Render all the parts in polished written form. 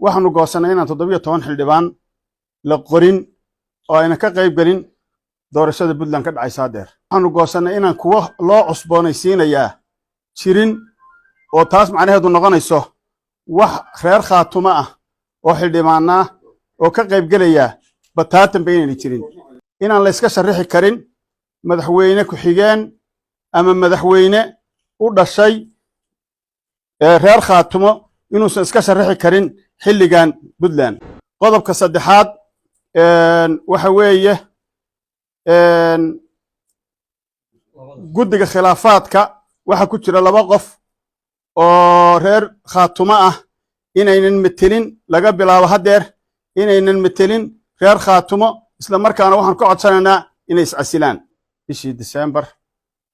Waxaanu goosannay inaan 17 xildhibaan la qorin oo ayna ka qayb gelin doorashada Puntland ka dhacaysa haddeer. Waxaanu goosannay inaan kuwo loo cusboonaysiinayaa jirin, oo taas macnaheedu noqonayso wax reer Khaatumo ah oo xildhibaanaa oo ka qayb gelaya bataatanba inayna jirin. Inaan layska sharrixi karin madaxweyne ku-xigeen ama madaxweyne u dhashay reer Khaatumo, inuusan iska sharrixi karin xilligan Puntland. Qodobka saddexaad waxa weeye guddiga khilaafaadka waxaa ku jira laba qof oo reer Khaatumo ah, inaynan metelin laga bilaabo haddeer, inaynan metelin reer Khaatumo, isla markaana waxaan ka codsanaynaa inay iscasilaan. Bishii Disembar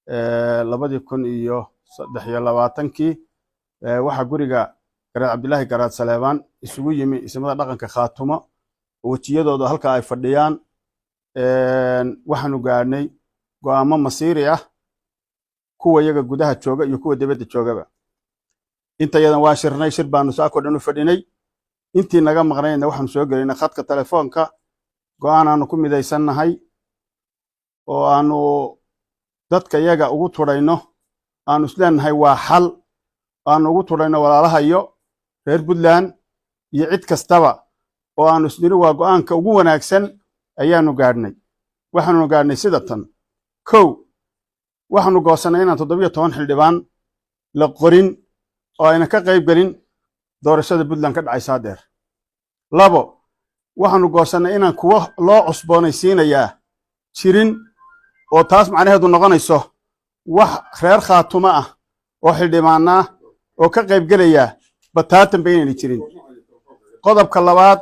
2023-kii waxaa guriga Garaad Cabdilaahi Garaad Saleebaan isugu yimi isimada dhaqanka Khaatumo, wejiyadooda halka ay fadhiyaan. Waxaanu gaadhnay go'aamo masiiri ah, kuwa yaga gudaha jooga iyo kuwa dibadda joogaba. Intayadan waa shirnay, shir baanu saako dhan u fadhinay. Intii naga maqnaydna waxaanu soo gelinay khadka telefoonka. Go'aan aanu ku midaysannahay oo aanu dadka yaga ugu tudhayno, aanu isleenahay waa xal, aanu ugu tudhayno walaalahayo reer Puntland iyo cid kastaba, oo aanu isniri waa go'aanka ugu wanaagsan, ayaanu gaadhnay. Waxaanu gaadhnay sida tan: kow, waxaanu goosannay inaan 17 xildhibaan la qorin oo ayna ka qayb gelin doorashada Puntland ka dhacaysa haddeer. Labo, waxaanu goosannay inaan kuwo loo cusboonaysiinayaa jirin, oo taas macnaheedu noqonayso wax reer Khaatumo ah oo xildhibaanaa oo ka qayb gelaya bataatanba inayna jirin. Qodobka labaad,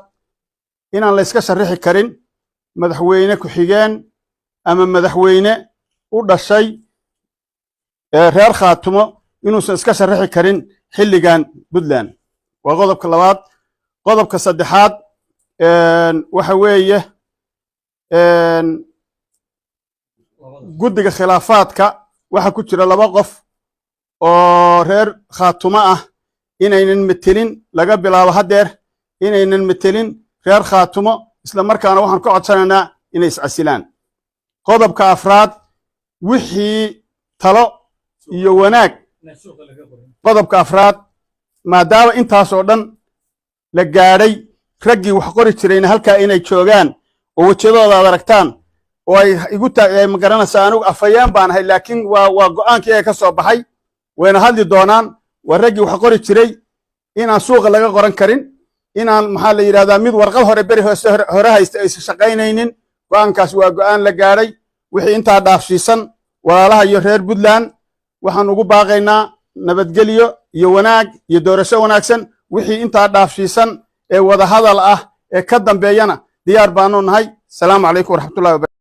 inaan layska sharrixi karin madaxweyne ku-xigeen ama madaxweyne u dhashay reer Khaatumo, inuusan iska sharrixi karin xilligan Puntland. Waa qodobka labaad. Qodobka saddexaad waxa weeye guddiga khilaafaadka waxaa ku jira laba qof oo reer Khaatumo ah, inaynan metelin laga bilaabo haddeer, inaynan metelin reer Khaatumo, isla markaana waxaan ka codsanaynaa inay iscasilaan. Qodobka afraad, wixii talo iyo wanaag. Qodobka afraad, maadaama intaas oo dhan la gaadhay, raggii wax qori jirayna halkaa inay joogaan oo wejiyadooda aad aragtaan oo ay igu ma garanaysaa, anigu afhayeen baan ahay, laakiin waa go'aankii iyaga ka soo baxay, wayna hadli doonaan. Waa raggii wax qori jiray. Inaan suuqa laga qoran karin, inaan, maxaa la yidhahdaa, mid warqad hore beri hoose hore haysta aysan shaqaynaynin. Go'aankaas waa go'aan la gaadhay. Wixii intaa dhaafsiisan, walaalaha iyo reer Puntland waxaan ugu baaqaynaa nabadgelyo iyo wanaag iyo doorasho wanaagsan. Wixii intaa dhaafsiisan ee wadahadal ah ee ka dambeeyana diyaar baanu nahay. Asalaamu calaykum waraxmatullahi wabarakatu.